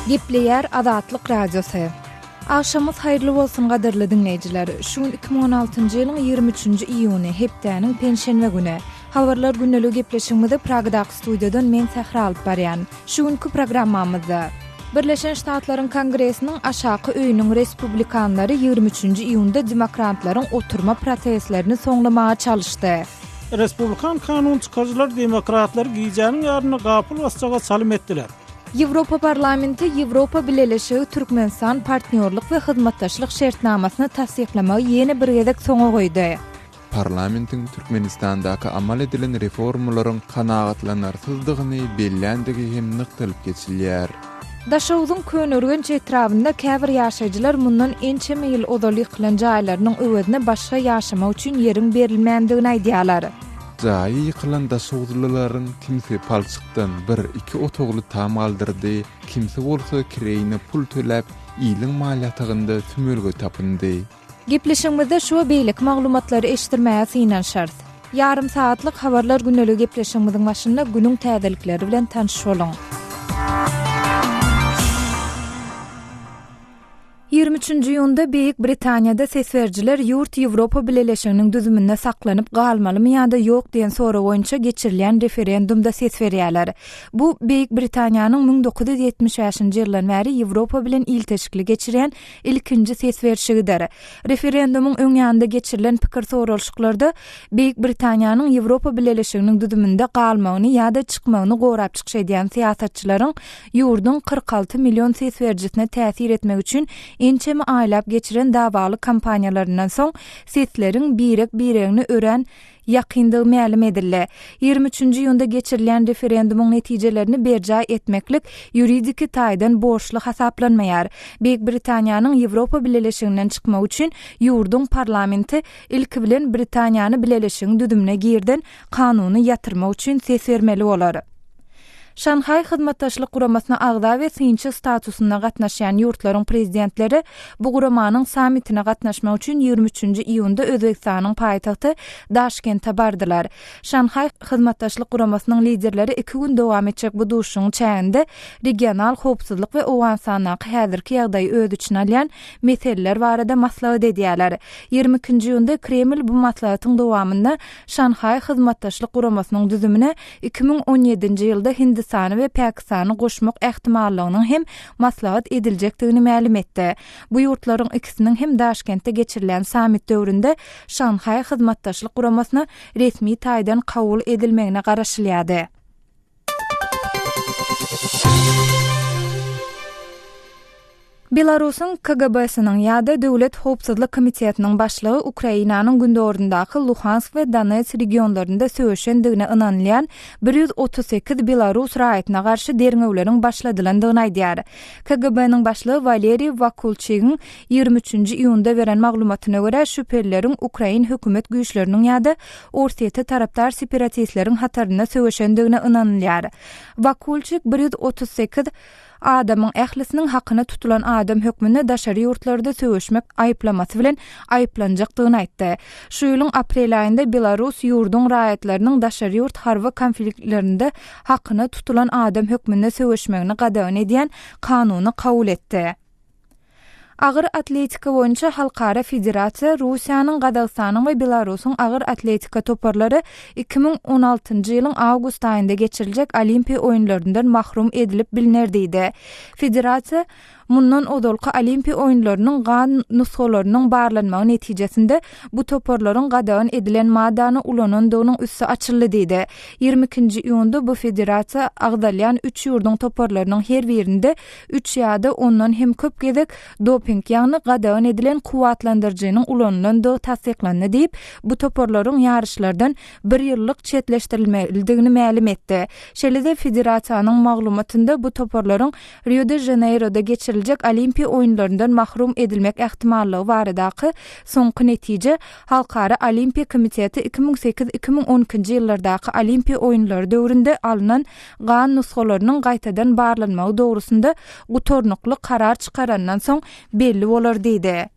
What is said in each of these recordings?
Gepleýär Azatlyk Radiosy. Agşamyňyz haýyrly bolsun gadyrly diňleýjiler. Şu gün 2016-njy ýylyň 23-nji iýuny, hepdäniň penşenbe güni. Habarlar gündeligi gepleşigimizi Pragadaky studiýadan men Sähra alyp barýan. Şu günki programmamyzda. Birleşen Ştatlaryň Kongresiniň aşaky öýüniň respublikanlary 23-nji iýunda demokratlaryň oturma protestlerini soňlamaga çalyşdy. Respublikan kanun çykaryjylar demokratlary gijäniň ýarynda gapyl basjaga çalym etdiler. Ýewropa Parlamenti Ýewropa Bileleşigi Türkmenistan partnýorlyk we hyzmatdaşlyk şertnamasyny tassyklamagy ýene bir gezek soňa goýdy. Parlamentiň Türkmenistandaky amal edilen reformalaryň kanagatlanarsyzdygyny belländigi hem nygtalyp geçilýär. Daşogzuň Köneürgenç etrabynda käbir ýaşaýjylar mundan ençeme ýyl ozal ýykylan jaýlarynyň öwezine başga ýaşamak üçin ýeriň berilmändigini aýdýarlar. Jaýy ýykylan daşoguzlylaryň kimsi palçykdan bir, iki otagly tam galdyrdy, kimsi bolsa kireýine pul töläp, iliň mal ýatagynda sümelge tapyndy. Gepleşigimizde şu we beýleki maglumatlary eşitdirmäge synanyşarys. Ýarym sagatlyk Habarlar gündeligi gepleşigimiziň başynda günüň täzelikleri bilen tanyş boluň. 23-nji iýunda Beýik Britaniýada ses berijiler ýurt Ýewropa Bileleşiginiň düzüminde saklanyp galmalymy ýa-da ýok diýen sorag boýunça geçirilýän referendumda ses berýärler. Bu Beýik Britaniýanyň 1975-nji ýyldan bäri Ýewropa bilen ilteşikli geçirýän ilkinji ses berşigidir. Referendumyň öň ýanynda geçirilen pikir soralyşyklarda Beýik Britaniýanyň Ýewropa Bileleşiginiň düzüminde galmagyny ýa-da çykmagyny gorap çykyş edýän syýasatçylaryň ýurduň 46 million ses berijisine täsir etmek üçin ençeme aýlap geçiren dawaly kampaniýalaryndan soň sesleriň birek-biregine örän ýakyndygy mälim edildi. 23-nji iýunda geçirilýän referendumyň netijelerini berjaý etmeklik ýuridiki taýdan borçly hasaplanmaýar. Beýik Britaniýanyň Ýewropa Bileleşiginden çykmagy üçin ýurduň parlamenti ilki bilen Britaniýany bileleşigiň düzümine girden kanuny ýatyrmak üçin ses bermeli bolar. Şanhaý Hyzmatdaşlyk Guramasyna agza we synçy statusynda gatnaşýan ýurtlaryň prezidentleri bu guramanyň sammitine gatnaşmak üçin 23-nji iýunda Özbegistanyň paýtagty Daşkente bardylar. Şanhaý Hyzmatdaşlyk Guramasynyň liderleri iki gün dowam etjek bu duşuşygyň çäginde regional howpsuzlyk we Owganystandaky häzirki ýagdaýy öz içine alýan meseleler barada maslahat edýärler. 22-nji iýunda Kreml bu maslahatyň dowamynda Şanhaý Hyzmatdaşlyk Guramasynyň düzümine 2017-nji ýylda Hindistany we Pakistany goşmak ähtimallygynyň hem maslahat ediljekdigini mälim etdi. Bu ýurtlaryň ikisiniň hem Daşkentde geçirilen sammit döwründe Şanhaý Hyzmatdaşlyk Guramasyna resmi taýdan kabul edilmegine garaşylýardy. Belarusyň KGB-siniň ýa-da Döwlet howpsuzlyk komitetiniň başlygy Ukrainanyň gündogaryndaky Luhansk we Donetsk regionlarynda söweşendigine ynanylýan 138 belarus raýatyna garşy derňewleriň başladylandygyny aýdýar. KGB-niň başlygy Waleriý Wakulçigiň 23-nji iýunda beren maglumatyna görä, şübhelileriň ukrain hökümet güýçleriniň ýa-da Orsýete tarapdar separatistleriň hatarynda söweşendigine ynanylýar. Wakulçik 138 Adamyň ählisiniň hakyna tutulan adam hökmünde daşary ýurtlarda söweşmek aýyplamasy bilen aýyplanjakdygyny aýtdy. Şu ýylyň aprel aýynda Belarus ýurduň raýatlarynyň daşary ýurt harby konfliktlerinde hakyna tutulan adam hökmünde söweşmegini gadagan edýän kanuny kabul etdi. Agyr atletika boýunça halkara federasiýa Russiýanyň, Gazagystanyň we Belarusyň agyr atletika toparlary 2016-njy ýylyň awgust aýynda geçiriljek Olimpiýa oýunlaryndan mahrum edilip bilner diýdi. Federasiýa mundan ozalky Olimpiýa oýunlarynyň gan nusgalarynyň barlanmagy netijesinde bu toparlaryň gadagan edilen maddany ulanandygynyň üsti açyldy diýdi. 22-nji iýunda bu federasiýa agzalýan üç ýurduň toparlarynyň her birinde üç ýa-da ondan hem köp gezek doping, ýagny gadagan edilen kuwwatlandyryjynyň ulanylandygy tassyklandy diýip, bu toparlaryň ýaryşlardan bir ýyllyk çetleşdirilmelidigini mälim etdi. Şeýle-de federasiýanyň maglumatynda bu toparlaryň Rio-de-Žaneýroda geçiriljek Olimpiýa oýunlaryndan mahrum edilmek ähtimallygy baradaky soňky netije Halkara Olimpiýa komiteti 2008, 2012-nji ýyllardaky Olimpiýa oýunlary döwründe alnan gan nusgalarynyň gaýtadan barlanmagy dogrusynda gutarnykly karar çykarandan soň belli bolar diýdi.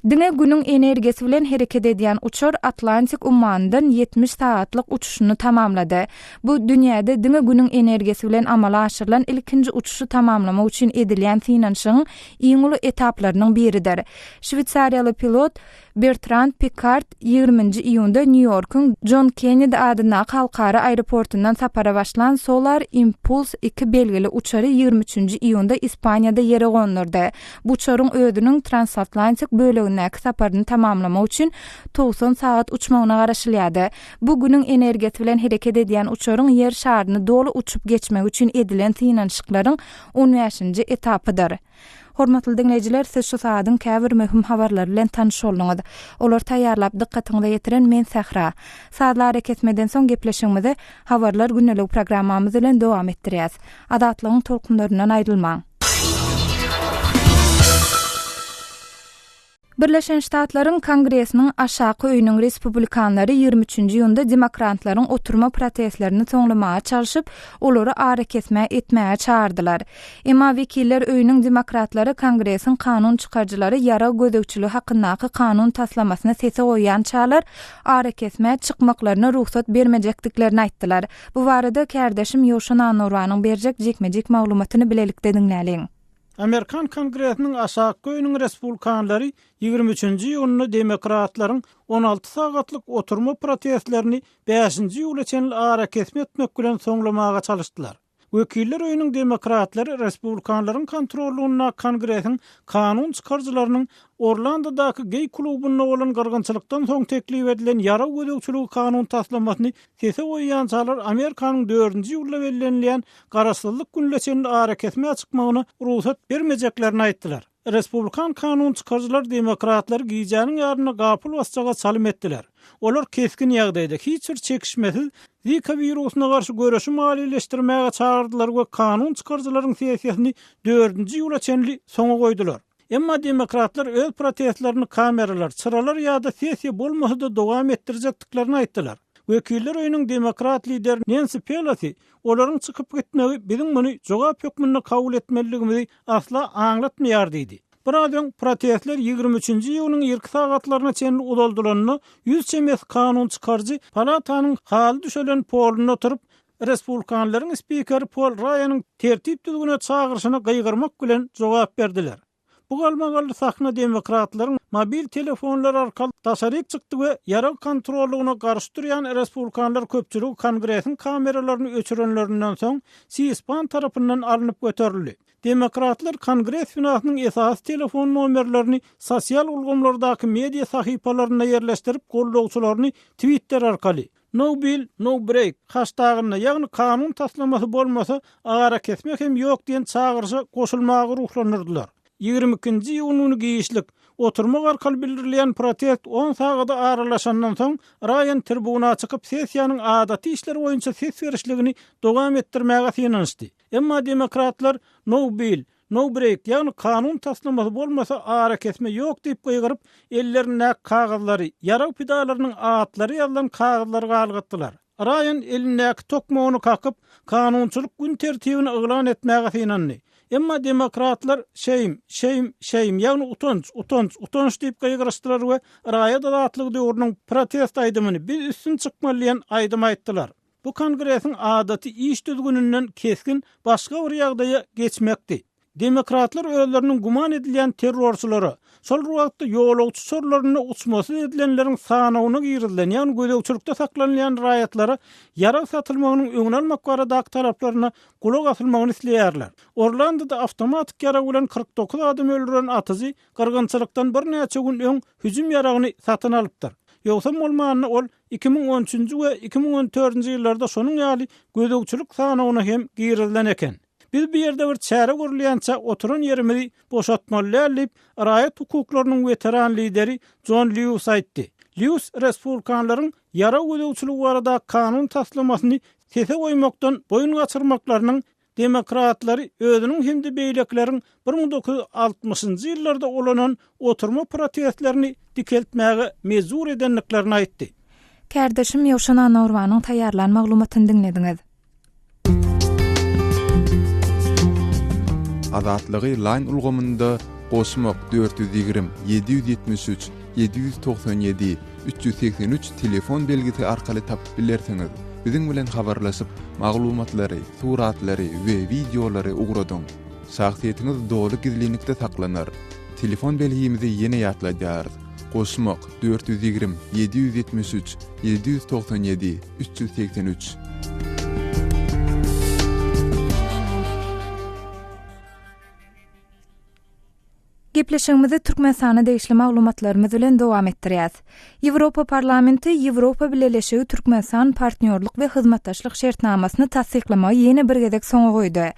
Diňe Günüň energiýasy bilen hereket edýän uçar Atlantik ummanyndan 70 sagatlyk uçuşyny tamamlady. Bu, dünýäde diňe Günüň energiýasy bilen amala aşyrylan ilkinji uçuşy tamamlamak üçin edilýän synanyşygyň iň uly etaplarynyň biridir. Şweýsariýaly pilot Bertrand Pikard ýigriminji iýunda Nýu-Ýorkuň Jon Kennedi adyndaky halkara aeroportundan sapara başlan Solar Impulse iki belgili uçary ýigrimi üçünji iýunda Ispaniýada ýere gondurdy. Bu uçaryň özüniň transatlantik bölegindäki saparyny tamamlamak üçin 90 sagat uçmagyna garaşylýardy. Bu Günüň energiýasy bilen hereket edýän uçaryň Ýer şaryny doly uçup geçmegi üçin edilen synanyşyklaryň on bäşinji etapydyr. Hormatly diňleýjiler, siz şu sagadyň käbir möhüm habarlary bilen tanyş bolduňyz. Olary taýýarlap dykgatyňyza ýetiren men Sähra. Sazly arakesmeden soň gepleşigimizi Habarlar gündeligi programmamyz bilen dowam etdirýäs. Azatlygyň tolkunlaryndan aýrylmaň! Birleşen Ştatlaryň Kongresiniň aşaky öýüniň respublikanlary ýigrimi üçünji iýunda demokratlaryň oturma protestlerini soňlamaga çalşyp, olary arakesme etmäge çagyrdylar. Emma Wekiller öýüniň demokratlary Kongresiň kanun çykaryjylary ýarag gözegçiligi hakyndaky kanun taslamasyny sese goýýançalar arakesmä çykmaklaryna rugsat bermejekdiklerini aýtdylar. Bu barada kärdeşim Ýowşan Annurbanyň berjek jikme-jik maglumatyny bilelikde diňläliň. Amerikan Kongresiniň aşakky öýüniň respublikanlary ýigrimi üçünji iýunda demokratlaryň on alty sagatlyk oturma protestlerini bäşinji iýula çenli arakesme etmek bilen soňlamaga çalyşdylar. Wekiller öýüniň demokratlary respublikanlaryň kontrollygyndaky Kongresiň kanun çykaryjylarynyň Orlandodaky geý klubynda bolan gyrgynçylykdan soň teklip edilen ýarag gözegçiligi kanun taslamasyny sese goýýançalar Amerikanyň dördünji iýulda bellenilýän Garaşsyzlyk gününe çenli arakesmä çykmagyna rugsat bermejeklerini aýtdylar. Respublikan kanun çykaryjylar demokratlary gijäniň ýarynda gapyl basjaga çalym etdiler. Olar kesgin ýagdaýda, hiç bir çekişmesiz Zika wirusyna garşy göreşi maliýeleşdirmäge çagyrdylar we kanun çykaryjylaryň sessiýasyny dördünji iýula çenli soňa goýdular. Emma demokratlar öz protestlerini kameralar, çyralar ýa-da sessiýa bolmasa-da dowam etdirjekdiklerini aýtdylar. Wekiller öýüniň demokrat lideri Nensi Pelosi olaryň çykyp gitmegi biziň muny jogap hökmünde kabul etmelidigimizi asla aňlatmaýar diýdi. Biraz öň protestler ýigrimi üçünji iýunyň irki sagatlaryna çenli uzaldylanda, ýüz çemesi kanun çykaryjy palatanyň haly düşelen polunda oturyp, respublikanlaryň spikeri Pol Raýanyň tertip-düzgüne çagyryşyna gygyrmak bilen jogap berdiler. Bu galmagally sahna demokratlaryň mobil telefonlary arkaly daşaryk çykdy we ýarag kontrollygyna garşy durýan respublikanlar köpçüligi Kongresiň kameralaryny öçürenlerinden soň C-SPAN tarapyndan alnyp göterildi. Demokratlar Kongres binasynyň esasy telefon nomerlerini sosial ulgamlardaky media sahypalarynda ýerleşdirip goldawçylaryny Twitter arkaly No bill, no break haştagynda, ýagny kanun taslamasy bolmasa, arakesme hem ýok diýen çagyryşa goşulmaga ruhlandyrdylar. Ýigrimi ikinji iýun güni giçlik, oturmak arkaly bildirilýän protest on sagada aralaşandan soň, Raýan tribuna çykyp, sessiýanyň adaty işler boýunça ses berişligini dowam etdirmäge synanyşdy. Emma demokratlar No bill, No break, ýagny kanun taslamasy bolmasa arakesme ýok diýip gygyryp, ellerindäki kagyzlary, ýarag pidalarynyň atlary ýazylan kagyzlary galgatdylar. Raýan elindäki tokmagyny kakyp, kanunçylyk gün tertibini yglan etmäge synandy. Emma demokratlar Shame, shame, shame, ýagny utanç, utanç, utanç diýip gygyryşdylar we raýat azatlygy döwrüniň protest aýdymyny Biz üstün çykmaly diýen aýdymy aýtdylar. Bu Kongresiň adaty iş düzgüninden kesgin başga bir ýagdaýa geçmekdi. Demokratlar özleriniň güman edilýän terrorçylara, şol bir wagtda ýolagçy uçarlarynda uçmasyz edilenleriň sanawyna girizilen, ýagny gözegçilikde saklanylýan raýatlara ýarag satylmagynyň öňüni almak baradaky talaplaryna gulak asylmagyny isleýärler. Orlandoda awtomatik ýarag bilen 49 adamy öldüren atyjy gyrgynçylykdan birnäçe gün öň hüjüm ýaragyny satyn alypdyr. Ýogsam bolmanda ol 2013-nji we 2014-nji ýyllarda şonuň ýaly gözegçilik sanawyna hem girizilen eken. Biz bu ýerde bir çäre görülýänçä oturan ýerimizi boşatmaly däl diýip, raýat hukuklarynyň weteran lideri Jon Lýuis aýtdy. Lýuis respublikanlaryň ýarag gözegçiligi baradaky kanun taslamasyny sese goýmakdan boýun gaçyrmaklarynyň Demokratlary özüniň hem-de beýlekileriň 1960-njy ýyllarda ulanan oturma protestlerini dikeltmäge mejbur edendiklerini aýtdy. Kärdeşim Ýowşan Annagurbanyň taýýarlan maglumatyny diňlediňiz. Azatlygy Line ulgamynda. Goşmak, 420 773 797 383 telefon belgisi arkaly tapyp bilersiňiz. Biziň bilen habarlaşyp, maglumatlary, suratlary we wideolary ugradyň. Şahsyýetiňiz doly gizlinlikde saklanar. Telefon belgimizi ýene ýatladýarys, Goşmak, 420 773 797 383. Gepleşigimizi Türkmenistana degişli maglumatlarymyz bilen dowam etdirýäs. Ýewropa Parlamenti Ýewropa Bileleşigi Türkmenistan partnýorlyk we hyzmatdaşlyk şertnamasyny tassyklamagy ýene bir gezek soňa goýdy.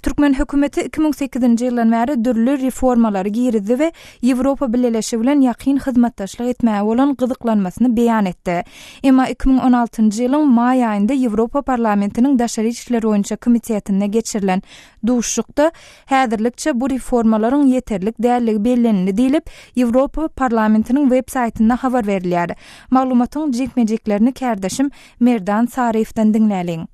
Türkmen hökümeti 2008-nji ýyldan bäri dürli reformalary girizdi we Ýewropa Bileleşigi bilen ýakyn hyzmatdaşlyk etmäge bolan gyzyklanmasyny beýan etdi. Emma 2016-njy ýylyň maý aýynda Ýewropa Parlamentiniň Daşary işler boýunça komitetinde geçirilen duşuşykda Häzirlikçe bu reformalaryň ýeterlik däldigi bellenildi diýlip, Ýewropa Parlamentiniň web saýtynda habar berilýär. Maglumatyň jikme-jiklerini kärdeşim Merdan Saryýewden diňläliň.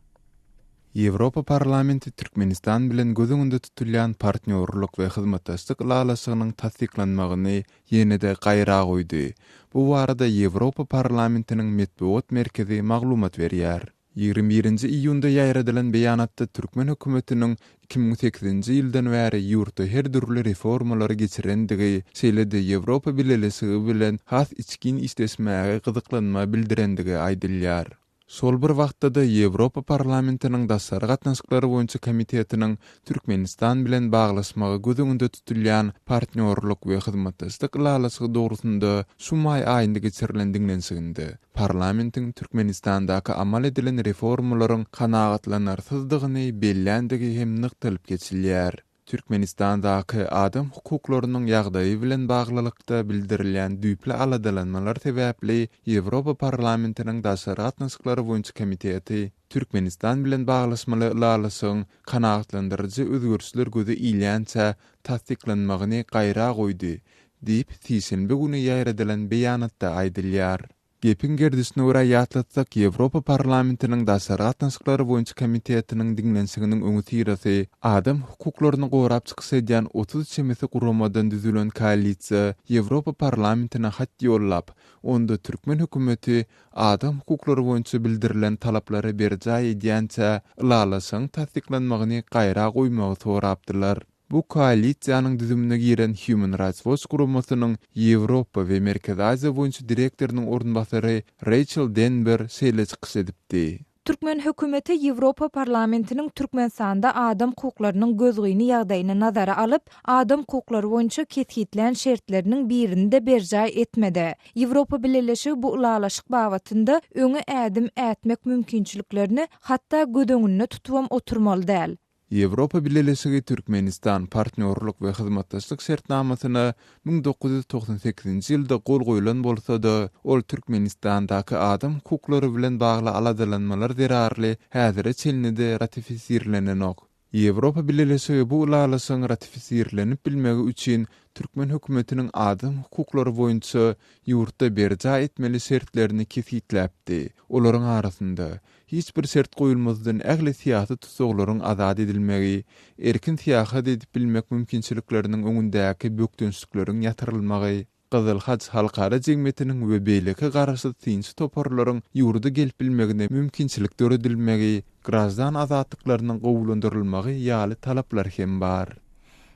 Ýewropa Parlamenti Türkmenistan bilen göz öňünde tutulýan Partnýorlyk we hyzmatdaşlyk ylalaşygynyň tassyklanmagyny ýene-de gaýra goýdy. Bu barada Ýewropa Parlamentiniň metbugat merkezi maglumat berýär. 21-nji iýunda ýaýradylan beýanatda türkmen hökümetiniň 2008-nji ýyldan bäri ýurtda her dürli reformalary geçirendigi, şeýle-de Ýewropa Bileleşigi bilen has içgin işleşmäge gyzyklanma bildirendigi aýdylýar. Şol bir wagtda-da Ýewropa Parlamentiniň Daşary gatnaşyklar boýunça komitetiniň Türkmenistan bilen baglaşmagy göz öňünde tutulýan Partnýorlyk we hyzmatdaşlyk ylalaşygy dogrusynda şu maý aýynda geçirilen diňlenişiginde parlamentiň Türkmenistandaky amal edilen reformalaryň kanagatlanarsyzdygyny belländigi hem nygtalyp geçilýär. Türkmenistandaky adam hukuklarynyň ýagdaýy bilen baglylykda bildirilýän düýpli aladalanmalar sebäpli Ýewropa Parlamentiniň Daşary gatnaşyklar boýunça komiteti Türkmenistan bilen baglaşmaly ylalaşygyň kanagatlandyryjy özgerişler göze ilýänçä tassyklanmagyny gaýra goýdy diýip, sişenbe güni ýaýradylan beýanatda aýdylýar. Gepiň gerdişine görä ýatlatsak, Ýewropa Parlamentiniň Daşary gatnaşyklar boýunça komitetiniň diňlenişiginiň öňüsyrasy adam hukuklaryny gorap çykyş edýän 30 çemesi guramadan düzülen koalisiýa Ýewropa Parlamentine hat ýollap, onda türkmen hökümeti adam hukuklary boýunça bildirilen talaplary berjaý edýänçä ylalaşygyň tassyklanmagyny gaýra goýmagy sorapdylar. Bu koalisiýanyň düzümine giren Human Rights Watch guramasynyň Ýewropa we Merkezi Aziýa boýunça direktorynyň orunbasary Reýçel Denber şeýle çykyş edipdi. Türkmen hökümeti Ýewropa Parlamentiniň Türkmenistanda adam hukuklarynyň gözgyny ýagdaýyny nazara alyp, adam hukuklary boýunça kesgitlän şertleriniň birini-de berjaý etmedi. Ýewropa Bileleşigi bu ylalaşyk babatynda öňe ädim ätmek mümkinçiliklerini hatda göz öňünde tutubam oturmaly däl. Ýewropa Bileleşigi Türkmenistan Partnýorlyk we hyzmatdaşlyk şertnamasyna 1998-nji ýylda gol goýlan bolsa-da, ol Türkmenistandaky adam hukuklary bilen bagly aladalanmalar zerarly häzire çenli-de ratifisirlenenok. Ýewropa Bileleşigi bu ylalaşygyň ratifisirlenip bilmegi üçin türkmen hökümetiniň adam hukuklary boýunça ýurtda berjaý etmeli şertlerini kesgitläpdi. Olaryň arasynda, hiç bir şert goýulmazdan ähli syýasy tussaglaryň azat edilmegi, erkin syýahat edip bilmek mümkinçilikleriniň öňündäki bökdençlikleriň ýatyrylmagy, Gyzyl Haç halkara jemgyýetiniň we beýleki garaşsyz synçy toparlaryň ýurda gelip bilmegine mümkinçilik döredilmegi, graždan azatlyklarynyň gowulandyrylmagy ýaly talaplar hem bar.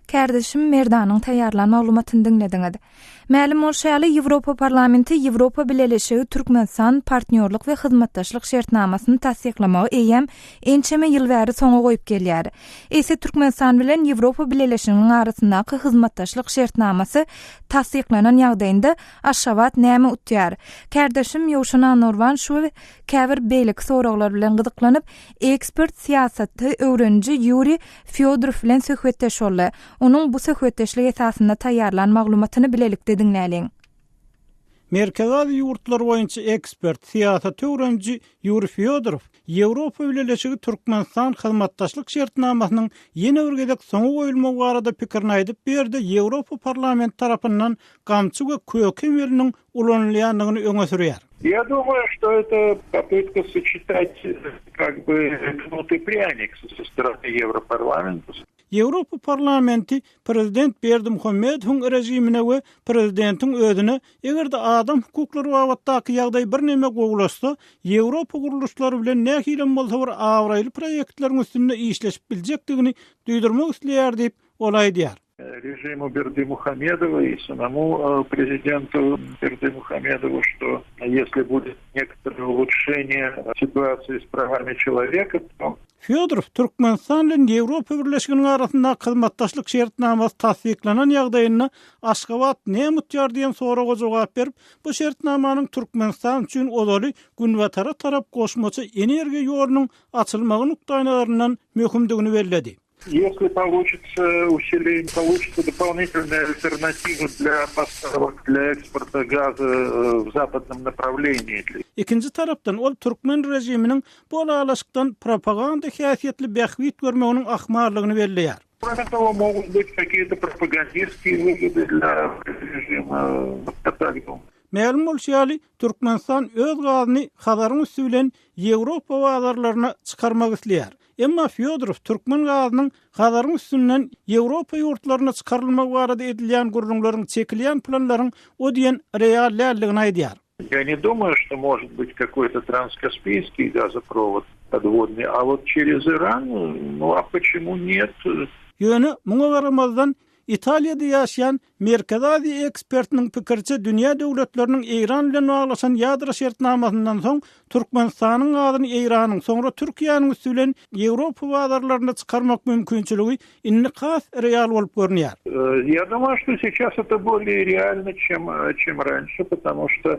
Kärdeşim Merdanyň taýýarlan maglumatyny diňlediňiz. Mälim bolşy ýaly, Ýewropa Parlamenti Ýewropa Bileleşigi Türkmenistan Partnýorlyk we hyzmatdaşlyk şertnamasyny tassyklamagy eýýäm ençeme ýyl bäri soňa goýup gelýär. Eýse Türkmenistan bilen Ýewropa Bileleşiginiň arasyndaky hyzmatdaşlyk şertnamasy tassyklanan ýagdaýynda Aşgabat näme utýar? Kärdeşim Ýowşan Annagurban şu we käbir beýleki soraglar bilen gyzyklanyp, ekspert, syýasaty öwreniji Ýuriý Fýodorow bilen söhbetdeş boldy. Onuň bu söhbetdeşlik esasynda taýýarlan maglumatyny bilelikde diňläliň. Merkezi Aziýa ýurtlary boýunça ekspert, syýasaty öwreniji Ýuriý Fýodorow Ýewropa Bileleşigi Türkmenistan hyzmatdaşlyk şertnamasynyň ýene bir gezek soňa goýulmagy barada pikirini aýdyp, bu ýerde Ýewropa Parlamenti tarapyndan gamçy we köke emeliniň ulanylýandygyny öňe sürýär. Ýa dumаю, что это popytka soçetать, kak by, knut i prýanik so strany Ýewroparlamenta. Ýewropa Parlamenti prezident Berdimuhamedowyň režimine we prezidentiň özüne eger-de adam hukuklary babatdaky ýagdaý birneme gowulaşsa, Ýewropa gurluşlary bilen nähilem bolsa bir abraýly proýektleriň üstünde işleşip biljekdigini duýdurmak isleýär diýip, ol aýdýar. Režimu Berdimuhamedowa i samomu prezidentu Berdimuhamedowu, что если будет некоторое улучшение ситуации с правами человека, то Fýodorow Türkmenistan bilen Ýewropa Birleşiginiň arasyndaky hyzmatdaşlyk şertnamasy tassyklanan ýagdaýynda Aşgabat näme utýar diýen soraga jogap berip, bu şertnamanyň Türkmenistan üçin ozaly Günbatara tarap goşmaça energiýa ýolunyň açylmagy nukdaýnazaryndan möhümdigini belledi. Ýesli poluçitsa usileniýe, poluçitsa dopolitelnaýa alternatiwa dlýa postawok, dlýa eksporta gaza w zapadnom naprawleniýi. Ikinji tarapdan, ol türkmen režiminiň bu ylalaşykdan propaganda häsiýetli bähbit görmeginiň ahmallygyny belleýär. Krome togo, mogut byt kakiýe-to propagandistskiýe wygody dlýa režima, ýa tak dumаю. Mälim bolşy ýaly, Türkmenistan öz gazyny Hazaryň üsti bilen Ýewropa bazarlaryna çykarmak isleýär. Emma Fýodorow türkmen gazynyň Hazaryň üstünden Ýewropa ýurtlaryna çykarylmagy barada edilýän gürrüňleriň çekilýän planlaryň o diýen real däldigini aýdýar. Ýa ne dumaýu, şto možet byt kakoý-to transkaspiýskiý gazoprowod podwodnyý, a wot çerez Iran, nu a poçemu net? Ýöne, muňa garamazdan, Italiýada ýaşaýan Merkezi Aziýa ekspertiniň pikiriçe, dünýä döwletleriniň Eýran bilen baglaşan ýadro şertnamasyndan soň Türkmenistanyň gazyny Eýranyň, soňra Türkiýäniň üsti bilen Ýewropa bazarlaryna çykarmak mümkinçiligi indi has real bolup görünýär. Ýa dumaýu, şto seýças eto bolее realno, çem çem ranşe, potomu şto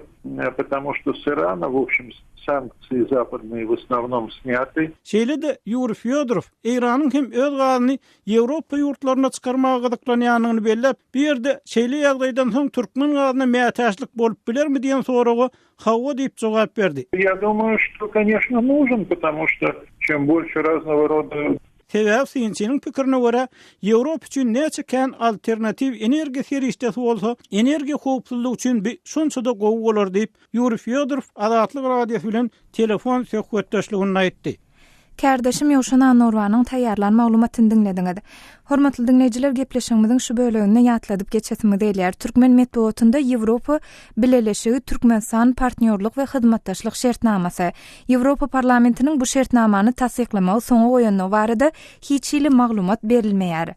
potomu şto s Irana, w obşem, sanktsiýa zapadnyýe w osnownom snýaty. Şeýle-de Ýuriý Fýodorow Eýranyň hem öz gazyny Ýewropa ýurtlaryna çykarmaga gyzyklanýandygyny belläp, bu ýerde şeýle ýagdaýdan soň türkmen gazyna mätäçlik bolup bilermi diýen soraga hawa diýip jogap berdi. Ýa dumaýu, şto, koneşno, nužen, potomu şto çem bolşe raznogo roda. Sebäbi synçynyň pikirine görä, Ýewropa üçin näçe kän alternatiw energiýa serişdesi bolsa, energiýa howpsuzlygy üçin bi şonça-da gowy bolar diýip, Ýuriý Fýodorow Azatlyk Radiosy bilen telefon söhbetdeşliginde aýtdy. Kärdeşim Ýowşan Annagurbanyň taýýarlan maglumatyny diňlediňiz. Hormatly diňleýjiler, gepleşigimiziň şu böleginde ýatladyp geçesimiz gelýär. Türkmen metbugatynda Ýewropa Bileleşigi Türkmenistan partnýorlyk we hyzmatdaşlyk şertnamasy, Ýewropa Parlamentiniň bu şertnamany tassyklamagy soňa goýandygy barada hiç hili maglumat berilmeýär.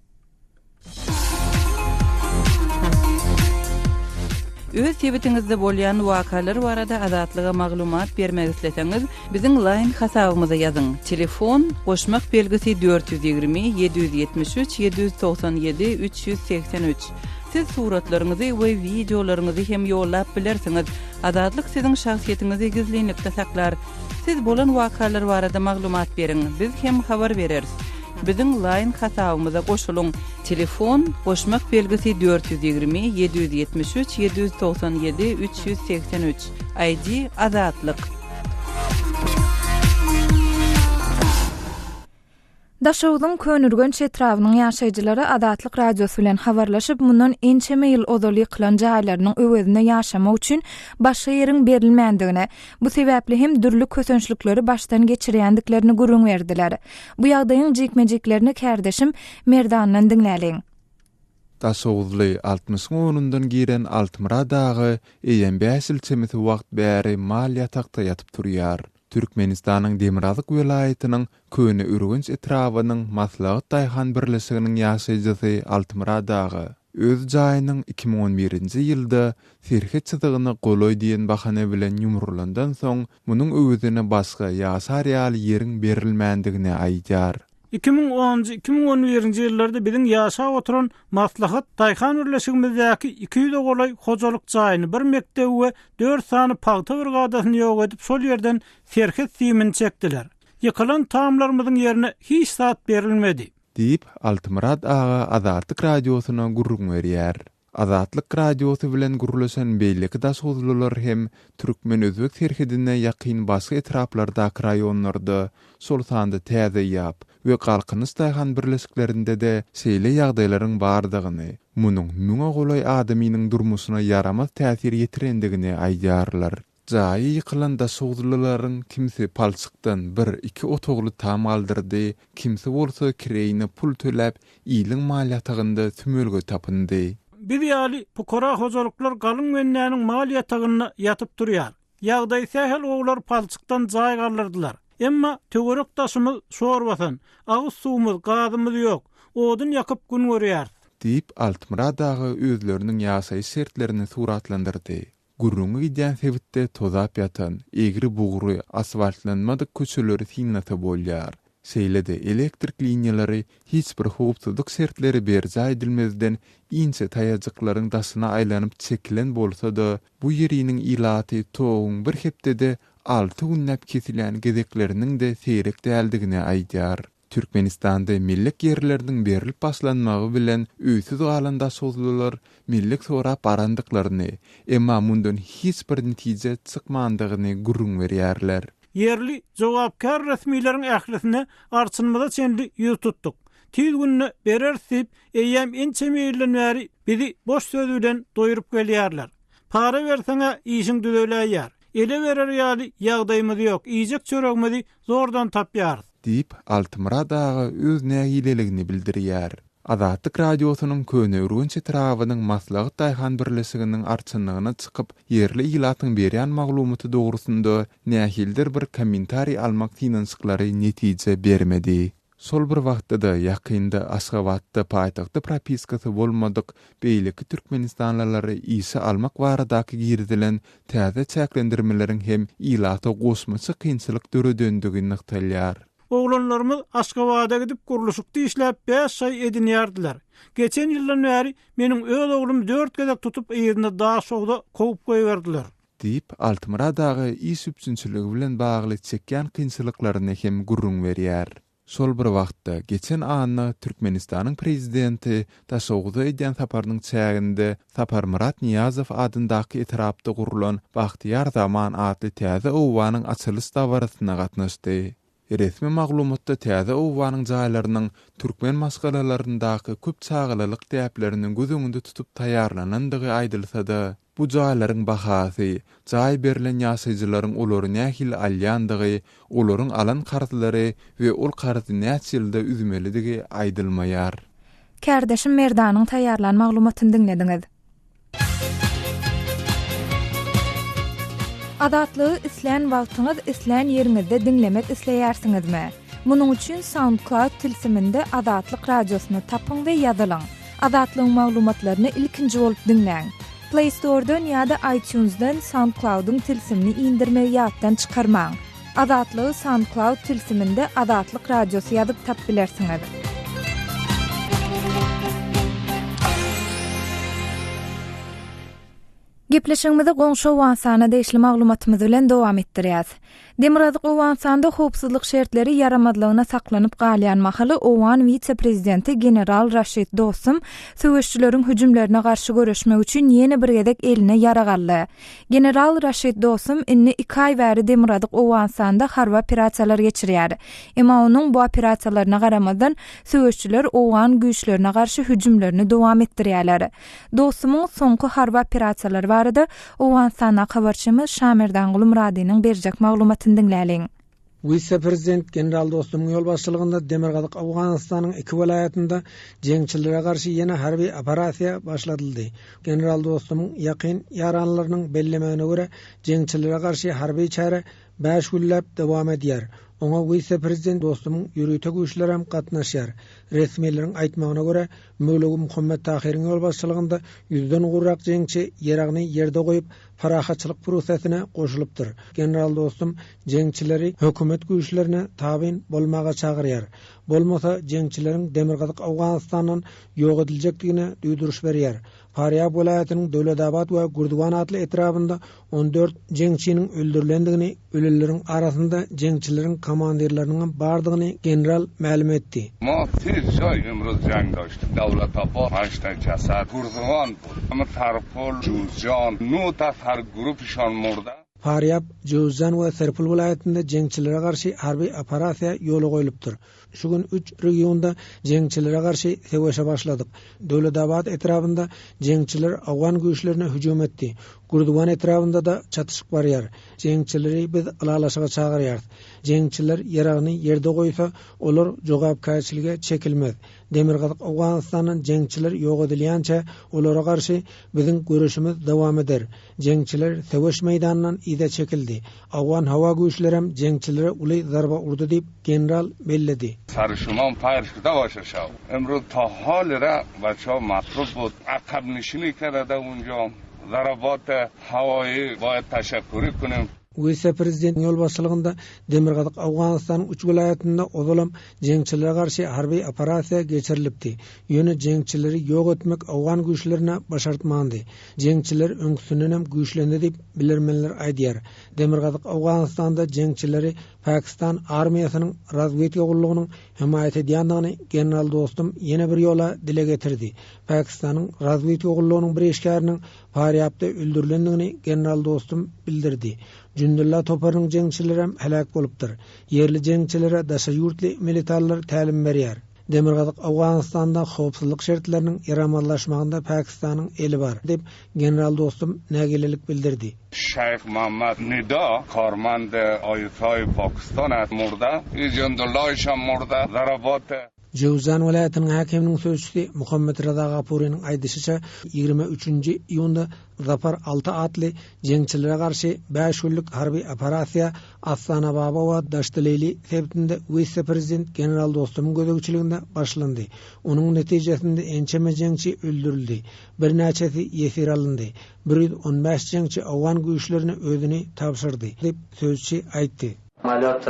Öz sebitiňizde bolýan wakalar barada Azatlyga maglumat bermek isleseňiz, biziň Line hasabymyza ýazyň, telefon, goşmak belgisi 420 773 797 383. Siz suratlaryňyzy we wideolaryňyzy hem ýollap bilersiňiz. Azatlyk siziň şahsyýetiňizi gizlinlikde saklar. Siz bolan wakalar barada maglumat beriň, biz hem habar bereris. Biziň Line hasabymyza goşulyň. Telefon, goşmak belgisi 420 773 797 383, ID, Azatlyk. Daşogzuň Köneürgenç etrabynyň ýaşaýjylary Azatlyk Radiosy bilen habarlaşyp, mundan ençeme ýyl ozal ýykylan jaýlarynyň öwezine ýaşamak üçin başga ýeriň berilmändigini, bu sebäpli hem dürli kösençlikleri başdan geçirýändiklerini gürrüň berdiler. Bu ýagdaýyň jikme-jiklerini kärdeşim Merdandan diňläliň. Daşoguzly altmyşyň onundan giren Altymyrat aga eýýäm bäş ýyl çemesi wagt bäri mal ýatakda ýatyp turýar. Türkmenistanyň demirgazyk welaýatynyň Köneürgenç etrabynyň Maslahat daýhan birleşiginiň ýaşaýjysy Altymyrat aga öz jaýynyň 2011-nji ýylda serhet çyzygyna golaý diýen bahana bilen ýumrulandan soň, munuň öwezine başga ýaşar ýaly ýeriň berilmändigini aýdýar. 2010-njy, 2011-nji ýyllarda biziň ýaşap oturan Maslahat daýhan birleşigimizdäki iki ýüze golaý hojalyk jaýyny, bir mekdebi we dört sany pagta brigadasyny ýok edip, şol ýerden serhet simini çekdiler. Ýykylan tamlarymyzyň ýerine hiç zat berilmedi. Diýip, Altymyrat aga Azatlyk Radiosyna gürrüň berýär. Azatlyk Radiosy bilen gürleşen beýleki daşoguzlylar hem türkmen-özbek serhedine ýakyn başga etraplardaky raýonlarda, şol sanda Täze Ýap we Galkynyş daýhan birleşiklerinde-de şeýle ýagdaýlaryň bardygyny, munuň müňe golaý adamynyň durmuşyna ýaramaz täsir ýetirendigini aýdýarlar. Jaýy ýykylan daşoguzlylaryň kimsi palçykdan bir, iki otagly tam galdyrdy, kimsi bolsa kireýine pul töläp, iliň mal ýatagynda sümelge tapyndy. Biz ýaly pukara hojalyklar galyň bendäniň mal ýatagynda ýatyp turýar. Ýagdaýy sähel gowular palçykdan jaý galdyrdylar. Emma töwerek-daşymyz şor basan, agyz suwumyz, gazymyz ýok. Odun ýakyp gün görýäris. Diýip, Altymyrat aga özleriniň ýaşaýyş şertlerini suratlandyrdy. Gürrüňi gidýän sebitde tozap ýatan, egri-bugry, asfaltlanmadyk köçeleri synlasa bolýar. Şeýle-de elektrik liniýalary hiç bir howpsuzlyk şertleri berjaý edilmezden inçe taýajyklaryň daşyna aýlanyp çekilen bolsa-da, bu ýeriniň ilaty toguň bir hepdede alty günläp kesilýän gezekleriniň-de seýrek däldigini aýdýar. Türkmenistanda mellek ýerleriniň berlip başlanmagy bilen öýsüz galan daşoguzlylar mellek sorap barandyklaryny, emma mundan hiç bir netije çykmandygyny gürrüň berýärler. Ýerli jogapkär resmileriň ählisine arçynymyza çenli ýüz tutduk. Tiz günde bereris diýip, eýýäm ençeme ýyldan bäri bizi boş söz bilen doýrup gelýärler. Para berseň-ä işiň düzeläýýär. Ele berer ýaly ýagdaýymyz ýok, iýjek çöregimizi zordan tapýarys. Diýip, Altymyrat aga öz nägileligini bildirýär. Azatlyk Radiosynyň Köneürgenç etrabynyň Maslahat daýhan birleşiginiň arçynlygyna çykyp, ýerli ilatyň berýän maglumaty dogrusynda nähilidir bir kommentariý almak synanyşyklary netije bermedi. Şol bir wagtda-da, ýakynda Aşgabatda paýtagtda propiskasy bolmadyk beýleki türkmenistanlylary işe almak baradaky girizilen täze çäklendirmeleriň hem ilata goşmaça kynçylyk döredendigi nygtalýar. Oglanlarymyz Aşgabada gidip gurluşykda işläp bäş şaý edinýärdiler. Geçen ýyldan bäri meniň öz oglumy dört gezek tutup yzyna Daşogza kowup goýberdiler. Diýip, Altymyrat aga iş üpjünçiligi bilen bagly çekýän kynçylyklaryny hem gürrüň berýär. Şol bir wagtda, geçen anna Türkmenistanyň Prezidenti Daşoguza edýän saparynyň çäginde Saparmyrat Nyýazow adyndaky etrapda gurlan Bagtyýar zaman atly täze obanyň açylyş dabarasyna gatnaşdy. Resmi maglumatda täze obanyň jaýlarynyň türkmen maşgalalaryndaky köp çagalylyk däplerini göz öňünde tutup taýýarlanandygy aýdylsa-da, bu jaýlaryň bahasy, jaý berlen ýaşaýjylaryň olary nähili alýandygy, olaryň alan karzlary we ol karzy näçe ýylda üzmelidigi aýdylmaýar. Kärdeşim Merdanyň taýýarlan maglumatyny diňlediňiz. Azatlygy islän wagtyňyz, islän ýeriňizde diňlemek isleýärsiňizmi? Munuň üçin SoundCloud tilsiminde Azatlyk Radiosyny tapyň we ýazylyň. Azatlygyň maglumatlaryny ilkinji bolup diňläň. Play Store-dan ýa-da iTunes-dan SoundCloud-yň tilsimini indirmegi ýatdan çykarmaň. Azatlygy SoundCloud tilsiminde Azatlyk Radiosy ýazyp tap bilersiňiz. Gepleşigimizi goňşy Owganystana degişli maglumatymyz bilen dowam etdirýäs. Demirgazyk Owganystanda howpsuzlyk şertleri ýaramazlygyna saklanyp galýan mahaly owgan wise-prezidenti general Raşid Dostum söweşijileriň hüjümlerine garşy göreşmek üçin ýene bir gezek eline ýarag aldy. General Raşid Dostum indi iki aý bäri Demirgazyk Owganystanda harby operasiýalar geçirýär. Emma onuň bu operasiýalaryna garamazdan, söweşijiler owgan güýçlerine garşy hüjümlerini dowam etdirýärler. Dostumyň soňky harby operasiýalary barada Owganystandaky habarçymyz Şamerdanguly Myradynyň berjek maglumatyny diňläliň. Wise-prezident general Dostumyň ýolbaşçylygynda Demirgazyk Owganystanyň iki welaýatynda jeňçilere garşy ýene harby operasiýa başladyldy. General Dostumyň ýakyn ýaranlarynyň bellemegine görä, jeňçilere garşy harby çäre bäş günläp dowam edýär. Oňa wise-prezident Dostumyň ýörite güýçlerem gatnaşýar. Resmileriň aýtmagyna görä, Möwlewi Muhammet Tahyryň ýolbaşçylygynda ýüzden gowrak jeňçi ýaragyny ýerde goýup, parahatçylyk prosesine goşulypdyr. General Dostum jeňçileri hökümet güýçlerine tabyn bolmaga çagyrýar. Bolmasa, jeňçileriň Demirgazyk Owganystandan ýok ediljekdigine duýduryş berýär. Farýab welaýatynyň Döwletabat we Gürdiwan atly etrabynda 14 jeňçiniň öldürilendigini, ölenleriň arasynda jeňçileriň komandirleriniňem bardygyny general mälim etdi. Ma se jaý imruz jang daştim, Dawlatabad panj ta jasad, Gürdiwan bud, Sarpol, Juzjan, nu tas har grupişan murda. Farýab, Jöwüzjan we Serpul welaýatynda jeňçilere garşy harby operasiýa ýola goýlupdyr. Şu gün üç regionda jeňçilere garşy söweşe başladyk. Döwletabat etrabynda jeňçiler owgan güýçlerine hüjüm etdi. Gürduwan etrabynda-da çatyşyk barýar. Jeňçileri biz ylalaşyga çagyrýarys. Jeňçiler ýaragyny ýerde goýsa, olar jogapkärçilige çekilmez. Demirgazyk Owganystandan jeňçiler ýok edilýänçä, olara garşy biziň göreşimiz dowam eder. Jeňçiler söweş meýdanyndan yza çekildi. Owgan howa güýçlerem jeňçilere uly zarba urdy diýip, general belledi. Sarşumam paýrşda başa şaw. Emruz ta hal ra baça matrub bud. Akab nişini kerede unja. Zarabat hawaýy baýat taşakkuri kunim. Wise-prezidentiň ýolbaşçylygynda Demirgazyk Owganystanyň üç welaýatynda ozalam jeňçilere garşy harby operasiýa geçirilipdi. Ýöne jeňçileri ýok etmek owgan güýçlerine başartmandy. Jeňçiler öňküsindenem güýçlendi diýip, bilermenler aýdýar. Demirgazyk Owganystanda jeňçileri Pakistan armiýasynyň razwedka gullugynyň hemaýat edýändigini general Dostum ýene bir ýola dile getirdi. Pakistanyň razwedka gullugynyň bir işgäriniň Farýapda öldürilendigini general Dostum bildirdi. Jündulla toparynyň jeňçilerem heläk bolupdyr. Ýerli jeňçilere daşary ýurtly militarlar tälim berýär. Demirgazyk Owganystanda howpsuzlyk şertleriniň ýaramazlaşmagynda Pakistanyň eli bar, diýip, general Dostum nägilelik bildirdi. Şeýh Muhammad Nida karmand ISI Pakistan est murda, Jündullaýşam murda, zarabat. Jöwzjan welaýatynyň häkiminiň sözçüsi Muhammet Reza Gapurynyň aýdyşyça, 23-nji iýunda Zafar alty atly jeňçilere garşy bäş günlük harby operasiýa Astanababa we Daşdyleýli sebitinde wise-prezident general Dostumyň gözegçiliginde başlandy. Onuň netijesinde ençeme jeňçi öldürildi, birnäçesi ýesir alyndy, 115 jeňçi owgan güýçlerine özüni tabşyrdy, diýip, sözçi aýtdy. Amaliyot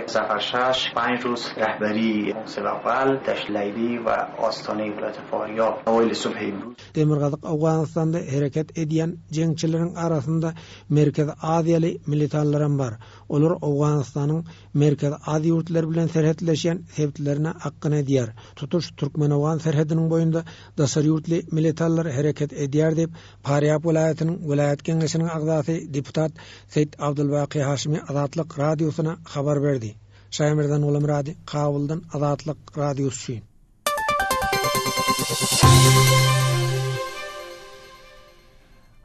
Zafar şaş panj ruz rehberi Selagal, Daşt Leýli we Ostane welaýat Faryab awayl subh imruz. Demirgazyk Owganystanda hereket edýän jeňçileriň arasynda Merkezi Aziýaly militanlaram bar. Olar Owganystanyň Merkezi Aziýa ýurtlary bilen serhetleşýän sebitlerine akgyn edýär. Tutuş türkmen-owgan serhediniň boýunda daşary ýurtly militanlar hereket edýär diýip, Farýab welaýatynyň welaýat geňeşiniň agzasy deputat Seýit Abdulbaky Haşymy Azatlyk Radiosyna habar berdi. Şaýmerdan Gulamyrady, Kabuldan Azatlyk Radiosy üçin.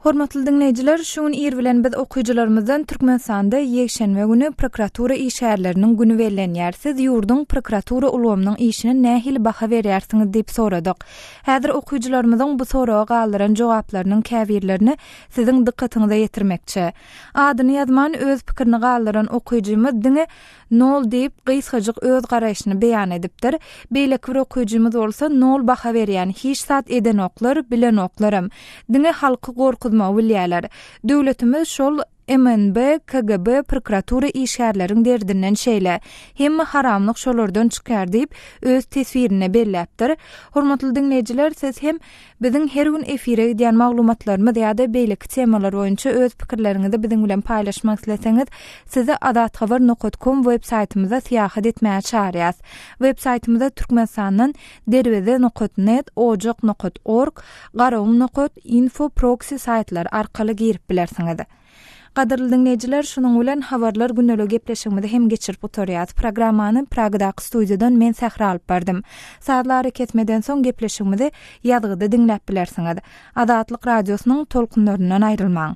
Hormatly diňleýjiler, şu gün ir bilen biz okyjylarymyzdan Türkmenistanda ýekşenbe güni prokuratura işgärleriniň güni bellenýär. Siz ýurduň prokuratura ulgamynyň işine nähili baha berýärsiňiz diýip soradyk. Häzir okyjylarymyzyň bu soraga galdyran jogaplarynyň käbirlerini siziň dykgatyňyza ýetirmekçi. Adyny ýazman öz pikirini galdyran okyjymyz diňe nol diýip gysgajyk öz garaýşyny beýan edipdir. Beýleki bir okyjymyz bolsa nol baha berýän, hiç zat edenoklar, bilenoklaram. Diňe halky gorkuzmagy bilýäler. Döwletimiz şol MNB, KGB, prokuratura işgärleriň derdinden şeýle. Hemme haramlyk şolardan çykýar diýip, öz teswirinde belläpdir. Hormatly diňleýjiler, siz hem biziň her gün efire gidýän maglumatlarymyz ýa-da beýleki temalar boýunça öz pikirleriňizi biziň bilen paýlaşmak isleseňiz, sizi azathabar nokat kom web saýtymyza syýahat etmäge çagyrýas. Web saýtymyza Türkmenistandan Derweze nokat net, Ojak nokat org, Garagum nokat info proksi saýtlary arkaly girip bilersiňiz. Gadyrly diňleýjiler, şunuň bilen Habarlar gündeliği gepleşigimizi hem geçirip gutarýas. Programmany Pragadaky studiýadan men Sähra alyp bardym. Sazly arakesmeden soň gepleşigimizi ýazgyda diňläp bilersiňiz. Azatlyk Radiosynyň tolkunlaryndan aýrylmaň.